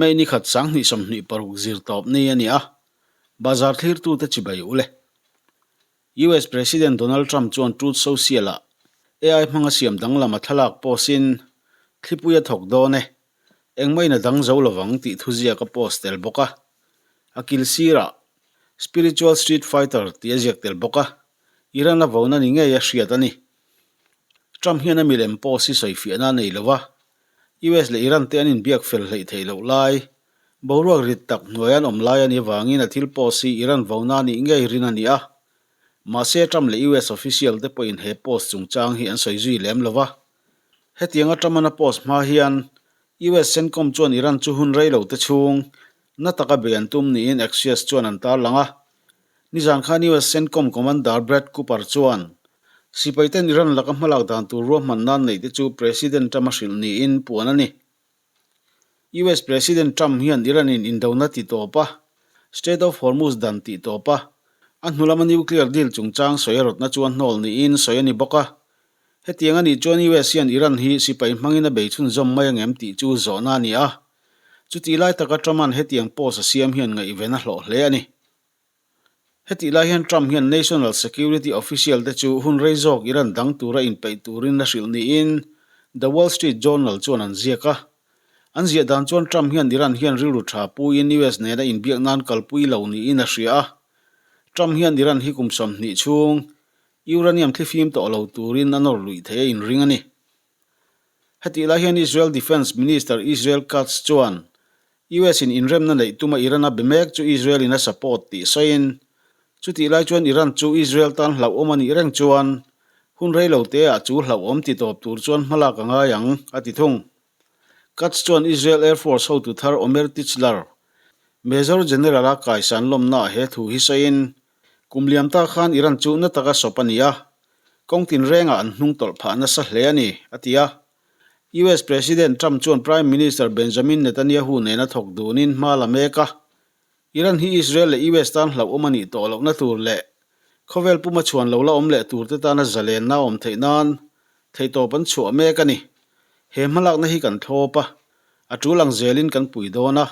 May ni khat 2026 zir tawp ni a ni a, bazar thlirtute chibai u le. US President Donald Trump chuan Truth Social-ah AI hmanga siam danglam a thlalak post-in, Thlipui a thawk dawn e, engmah in a dang zo lovang tih thuziak a post tel bawk a. A kil sirah Spiritual Street Fighter tih a ziak tel bawk a, Iran a vona ni ngei a hriat a ni. Trump hian a milem post hi sawifiahna a nei lo va, US leh Iran te an inbiak fel hleih theih loh lai, boruak rit tak hnuai an awm lai a nih avangin a thil post hi Iran vona a nih ngei rin a ni a. Mahse Trump leh US official te pawhin he post chungchang hi an sawi zui lem lo va. Hetianga Trump-an a post hma hian US CENTCOM chuan Iran chu hun rei lo te chhung na taka bei an tum niin Axios chuan an tarlang a. Nizan khan US CENTCOM Commander Brad Cooper chuan sipaiten Iran laka hmalak dan tur ruahman nan neih te chu President Trump a hrilh niin puan a ni. US President Trump hian Iran-in indona ti tawp a, Strait of Hormuz dan tih tawp a, a hnu lama nuclear deal chungchang sawi a rawtna chu a hnawl niin sawi a ni bawk a. Hetiang a nih chuan US hian Iran hi sipai hmangin a bei chhunzawm mai angem tih chu zawhna a ni a. Chutih lai taka Trump-a'n hetiang post a siam hian ngaihven a hlawh hle a ni. Hetih lai hian Trump hian National Security official te chu hun rei zawk Iran dang tura inpeih turin a hrilh niin The Wall Street Journal chuan an ziak a. An ziah dan chuan Trump hian Iran hian rilru tha puiin US nena inbiak nan kalpui lo niin a hria a. Trump hian Iran hi kum 20 chhung Uranium thlifim tawh lo turin a nawr luih theih a inring a ni. Hetih lai hian Israel Defence Minister Israel Katz chuan US in inremna neih tuma Iran a be mek chu Israel in a support tih sawiin, chutih lai chuan Iran chu Israel tan hlauhawm a nih reng chuan hun rei lo te ah chu hlauhawm ti tawp tur chuan hmalak a ngai ang, a ti thung. Katz chuan Israel Air Force hotu thar Omer Tichler, Major General a kaisan lawmna ah he thu hi sawiin, Kum liam ta khan Iran chu na taka sawp a ni a, kawng tinrengah an hnung tawlh phah nasa hle a ni, a ti a. US President Trump chuan Prime Minister Benjamin Netanyahu nena thawk dunin hma la mek a, Iran hi Israel leh US tan hlauhawm a nih tawh lohna tur leh khawvel puma chhuan lo la awm leh turte tana zalenna a awm theih nan theihtawp an chhuah mek a ni. He hmalakna hi kan thlawp a, a tul ang zelin kan pui dawn a,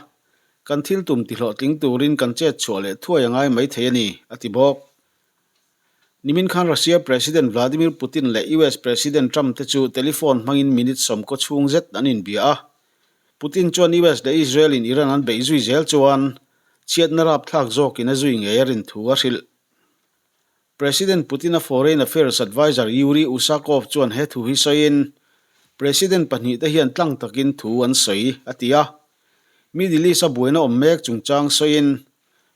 Kan thil tum tihlawhtling turin kan chet chhuah leh thuai a ngai mai thei a ni, a ti bawk. Nimin khan Russia President Vladimir Putin leh US President Trump te chu telephone hmangin minute sawmkaw chhung zet an inbia a. Putin chuan US leh Israel in Iran an beih zui zel chuan chhiatna rapthlak zawkin a zui ngei a rin thu a hrilh. President Putin-a Foreign Affairs Adviser Yuri Ushakov chuan he thu hi sawiin, President pahnihte hian tlang takin thu an sawi, a ti a. Middle East-a buaina awm mek chungchang sawiin,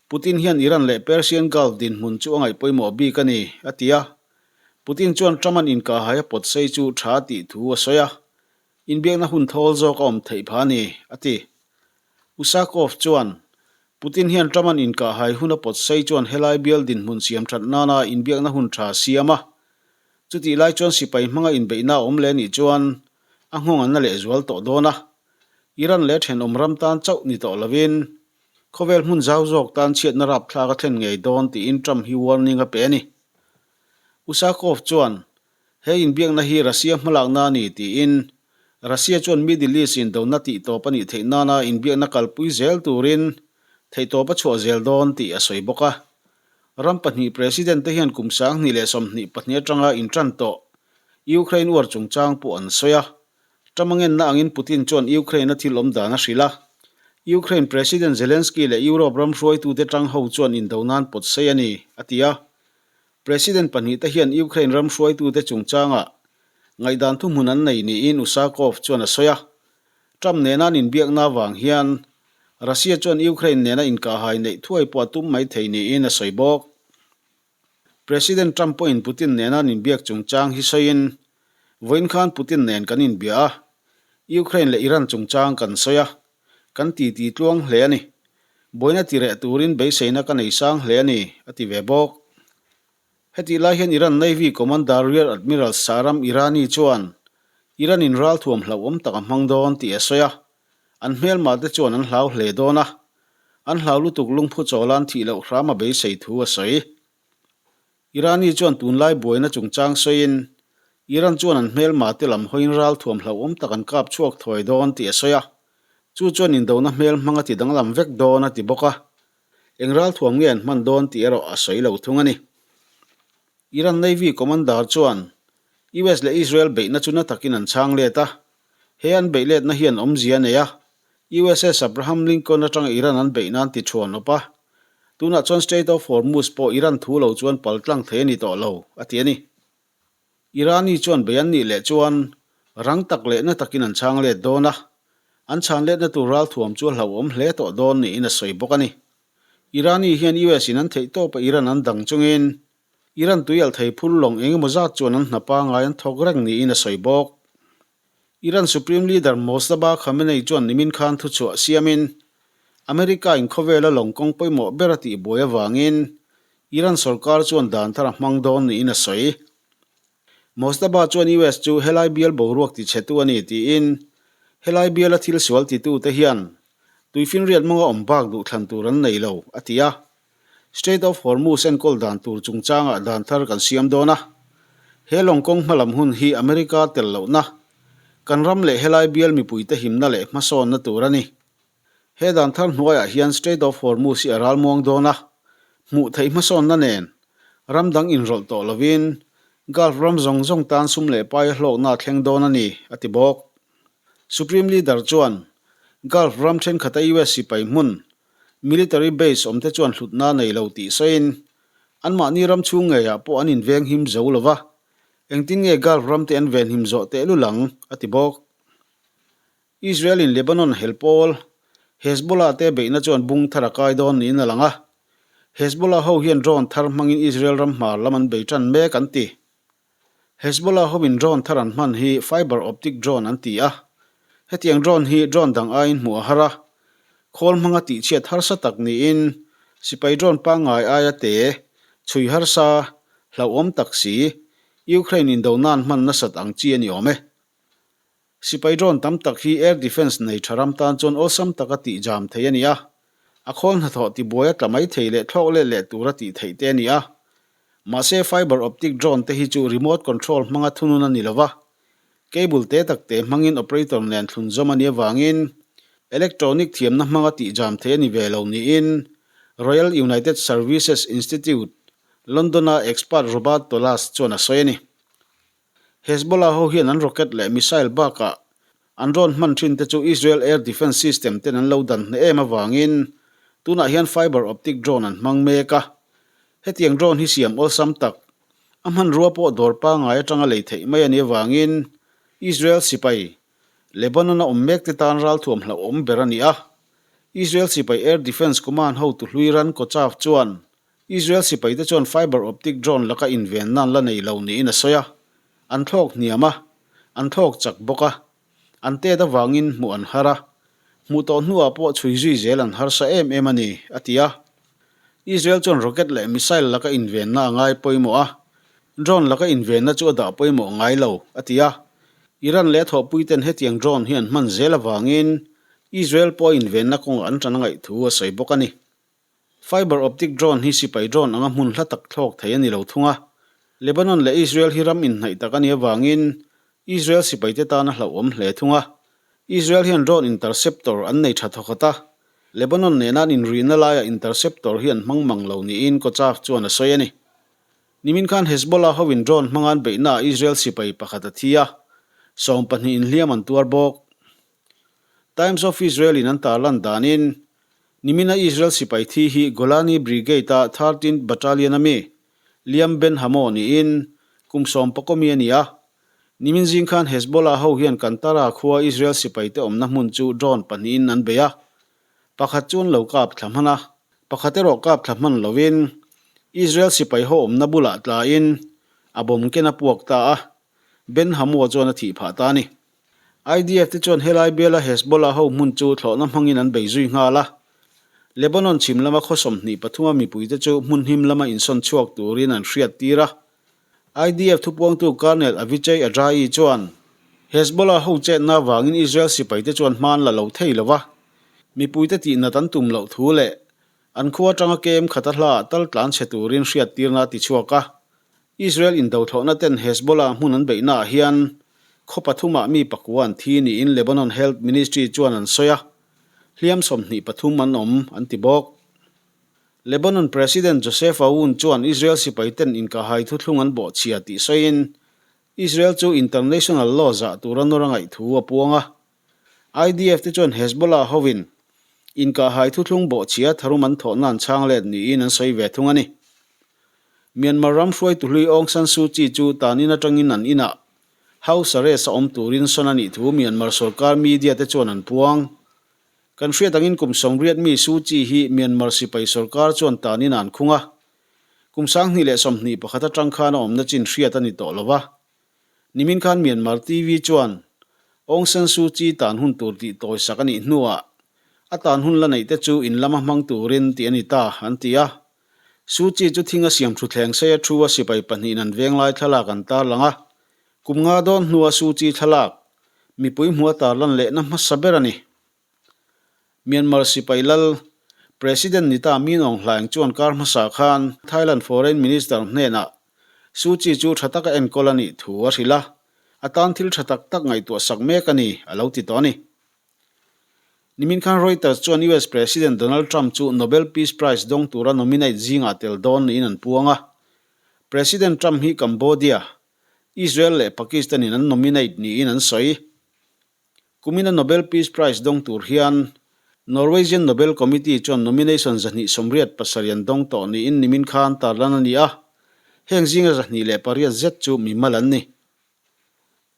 Putin hian Iran leh Persian Gulf dinhmun chu a ngaih pawimawh bik a ni, a ti a. Putin chuan Trump-a'n inkahhai a pawt sei chu tha tih thu a sawi a. Inbiakna hun thawl zawk a awm theih phah a ni, a ti. Ushakov chuan, Putin hian Trump-a'n inkahhai hun a pawt sei chuan helai bial dinhmun siam that nana inbiakna hun tha a siam a. Chutih lai chuan sipai hmanga inbeihna a awm leh anih chuan a nghawng an la lehzual tawh dawn a. Iran leh thenawm ram tan chauh ni tawh lovin khawvel hmun zau zawk tan chhiatna rapthlak a thlen ngei dawn tiin Trump hi warning a pe a ni. Ushakov chuan, He inbiakna hi Russia hmalakna a ni tiin Russia chuan Middle East indona tihtawp a nih theih nana inbiakna kalpui zel turin theihtawp a chhuah zel dawn tih a sawi bawk a. Ram pahnih President te hian kum 2024 atanga intan tawh Ukraine war chungchang pawh an sawi a. Trump a ngenna angin Putin chuan Ukraine a thil awm dan a hrilh a. Ukraine President Zelensky leh Europe ram hruaitute tang ho chuan indona'n pawt sei a ni, a ti a. President pahnihte hian Ukraine ram hruaitute chungchangah ngaihdan thuhmun an nei niin Ushakov chuan a sawi a. Trump nena an inbiakna avang hian Russia chuan Ukraine nena inkahhai neih thuai pawh a tum mai thei niin a sawi bawk. President Trump pawhin Putin nena an inbiak chungchang hi sawiin, Vawiin khan Putin nen kan inbia a, Ukraine leh Iran chungchang kan sawi a, kan titi tluang hle a ni. Buaina ti reh turin beiseina ka nei sang hle a ni, a ti ve bawk. Hetih lai hian Iran Navy Commander Rear Admiral Shahram Irani chuan Iran-in ralthuam hlauhawm tak a hmang dawn tih a sawi a, an hmelmah te chuan an hlau hle dawn a, an hlau lutuk lungphu chawla'n thih loh hram a beisei thu a sawi. Irani chuan tunlai buaina chungchang sawiin, Iran chuan an hmelma te lam hawiin ralthuam hlauhawm tak an kap chhuak thuai dawn tih a sawi a. Chu chuan indona hmel hmang a ti danglam vek dawn a ti bawk a. Eng ralthuam nge an hman dawn tih erawh a sawi lo thung a ni. Iran Navy Commander chuan US leh Israel beihna chu na takin an chhang let a. He an beih letna hian awmzia a nei a, USS Abraham Lincoln atanga Iran an beih nan ti thuan awp a. Tunah chuan Strait of Hormuz pawh Iran thu lo chuan pal tlang thei a ni tawh lo, a ti a ni. Irani chuan bei an nih leh chuan rang tak leh na takin an chhang let dawn a, an chhan letna tur ralthuam chu a hlauhawm hle tawh dawn niin a sawi bawk a ni. Irani hian US in an theih tawpa Iran an dang chungin Iran tuialh thei phur lawng eng emaw zat chuan an hna pangai an thawk reng niin a sawi bawk. Iran Supreme Leader Mojtaba Khamenei chuan nimin khan thuchhuah siamin America in khawvela lawng kawng pawimawh ber a tihbuai avangin Iran sorkar chuan dan thar a hmang dawn niin a sawi. Mojtaba chuan US chu helai bial boruak tichhetu a ni tiin helai biala thil sual titute hian tuifinriat mawnga awm bak duh thlan tur an nei lo, a ti a. Strait of Hormuz enkawl dan tur chungchangah dan thar kan siam dawn a. He lawng kawng hmalam hun hi America tel lohna, kan ram leh helai bial mipuite himna leh hmasawnna tur a ni. He dan thar hnuaiah hian Strait of Hormuz hi a ralmuang dawn a, hmuh theih hmasawnna nen ram dang inrawlh tawh lovin Gulf ram zawng zawng tan sum leh paia hlawkna a thleng dawn a ni, a ti bawk. Supreme Leader chuan Gulf ram thenkhat a US sipai hmun, military base, awmte chuan hlutna a nei lo tih sawiin, anmahni ram chhung ngeiah pawh an invenghim zo lo va, engtin nge Gulf ramte an venhim zawh tehlul ang, a ti bawk. Israel-in Lebanon hel pawl, Hezbollah te beihna chuan bung thar a kai dawn niin a lang a. Hezbollah ho hian drone thar hmangin Israel ram hmar lam an bei tan mek an ti. Hezbollah hoin drone thar an hman hi fiber optic drone an ti a. Hetiang drone hi drone dang aiin hmuh a har a. Khawl hmanga tihchhiat harsa tak niin sipai drone pangngai aia te, chhui harsa, hlauhawm tak si, Ukraine indona'n hman nasat ang chi a ni awm e. Sipai drone tam tak hi air defence nei tha ram tan chuan awlsam taka tih jam thei a ni a, a khawl hnathawh tibuai a tla mai thei leh thlawk let leh tura tih theih te a ni a. Mahse fiber optic drone te hi chu remote control hmanga thunun a ni lo va, cable te tak te hmangin operator nen thlun zawm a nih avangin electronic thiamna hmanga tih jam thei a ni ve lo niin Royal United Services Institute, London-a expert Robert Tolas chuan a sawi a ni. Hezbollah ho hian an rocket leh missile bakah an drone hman thin te chu Israel air defence system ten an lo dan hneh em avangin tunah hian fiber optic drone an hmang mek a. Hetiang drone hi siam awlsam tak, a hmanrua pawh dawr pangngai atanga lei theih mai a nih avangin Israel sipai Lebanon-a awm mek te tan ralthuam hlauhawm ber a ni a. Israel sipai air defence command hotu hlui Ran Kochav chuan Israel sipaite chuan fiber optic drone laka inven nan la nei lo niin a sawi a, an thlawk hniam a, an thlawk chak bawk a, an tet avangin hmuh an har a, hmuh tawh hnuah pawh chhui zui zel an harsa em em a ni, a ti a. Israel chuan rocket leh missile laka invenna a ngai pawimawh a, drone laka invenna chu a dah pawimawh ngai lo, a ti a. Iran leh a thawhpuiten hetiang drone hi an hman zel avangin Israel pawh a invenna kawngah an ṭan a ngaih thu a sawi bawk a ni. Fiber optic drone hi sipai drone anga hmun hla tak thlawk thei a ni lo thung a. Lebanon leh Israel hi ram inhnaih tak a nih avangin Israel sipaite tan a hlauhawm hle thung a. Israel hian drone interceptor an nei tha thawkhat a, Lebanon nena an inrihna laiah interceptor hi an hmang mang lo niin Kochav chuan a sawi a ni. Nimin khan Hezbollah hoin drone hmanga an beihnaah Israel sipai pakhat a thi a, 20 inhliam an tuar bawk. Times of Israel in an tarlan danin, nimina Israel sipai thi hi Golani Brigade-a 13th Battalion-a mi, Liam Ben Hamo niin, kum sawm pakawmi a ni a. Nimin zing khan Hezbollah ho hian Kantara khua Israel sipaite awmna hmun chu drone pahnihin an bei a. Pakhat chu an lo kap thla hman a, pakhat erawh kap thla hman lovin Israel sipai ho awmna bulah tlain a bomb ken a puak ta a, Ben Hamo chuan a thih phah ta a ni. IDF te chuan helai biala Hezbollah ho hmun chu thlawhna hmangin an bei zui nghal a. Lebanon chhim lama khaw 23 a mipuite chu hmun him lama insawn chhuak turin an hriat tir a. IDF thupuangtu Colonel Avichai Adraee chuan Hezbollah ho chetna avangin Israel sipaite chuan hma an la lo thei lo va, mipuite tihnat an tum loh thu leh an khua atanga kem khata hla tal tlan chhe turin hriattirna a ti chhuak a. Israel indothlawhna ten Hezbollah hmun an beihnaah hian khaw pathumah mi pakua an thi niin Lebanon Health Ministry chuan an sawi a. Hliam 23 an awm, an ti bawk. Lebanon President Joseph Aoun chuan Israel sipaiten inkahhai thuthlung an bawhchhia tih sawiin, Israel chu international law zah tura nawr a ngaih thu a puang a. IDF te chuan Hezbollah hovin inkahhai thuthlung bawhchhia tharum an thawhna an chhang let niin an sawi ve thung a ni. Myanmar ram hruaitu hlui Aung San Suu Kyi chu tanin atangin an inah house arrest a awm turin sawn a nih thu Myanmar sorkar media te chuan an puang. Kan hriat angin kum 80 mi Suu Kyi hi Myanmar sipai sorkar chuan tanin an khung a. Kum 2021 atang khan a awmna chin hriat a ni tawh lo va. Nimin khan Myanmar TV chuan Aung San Suu Kyi tan hun tur tih tawisak a nih hnuah a tan hun la neih te chu in lama hmang turin tih a ni ta, an ti a. Suu Kyi chu thinga siam thutthleng seia thu a sipai pahnihin an venglai thlalak an tarlang a. Kum nga dawn hnua Suu Kyi thlalak mipui hmua tarlan lehna hmasa ber a ni. Myanmar sipai lal, President ni ta Min Aung Hlaing chuan kar hmasa khan Thailand Foreign Minister hnenah Suu Kyi chu tha taka enkawl a nih thu a hrilh a, a tan thil tha tak tak ngaihtuah sak mek a ni, a lo ti tawh a ni. Nimin khan Reuters chuan US President Donald Trump chu Nobel Peace Prize dawng tura nominate zingah tel dawn niin an puang a. President Trump hi Cambodia, Israel leh Pakistan in an nominate niin an sawi. Kumina Nobel Peace Prize dawng tur hian Norwegian Nobel Committee chuan nomination 287 an dawng tawh niin nimin khan tarlan a ni a, heng zinga 208 zet chu mimal an ni.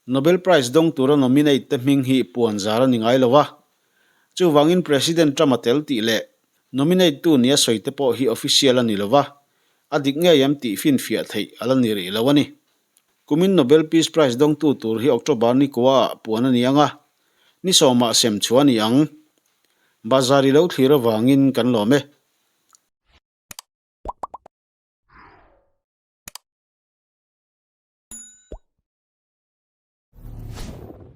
Nobel Prize dawng tura nominate te hming hi puan zar a ni ngai lo a, chuvangin President Trump a tel tih leh nominate tu nia sawi te pawh hi official a ni lo va, a dik ngei em tih finfiah theih a la ni rih lo a ni. Kumin Nobel Peace Prize dawngtu tur hi October ni kua ah puan a ni ang a, ni sawmah sem chhuah a ni ang. Bazar i lo thlir avangin kan lawm e.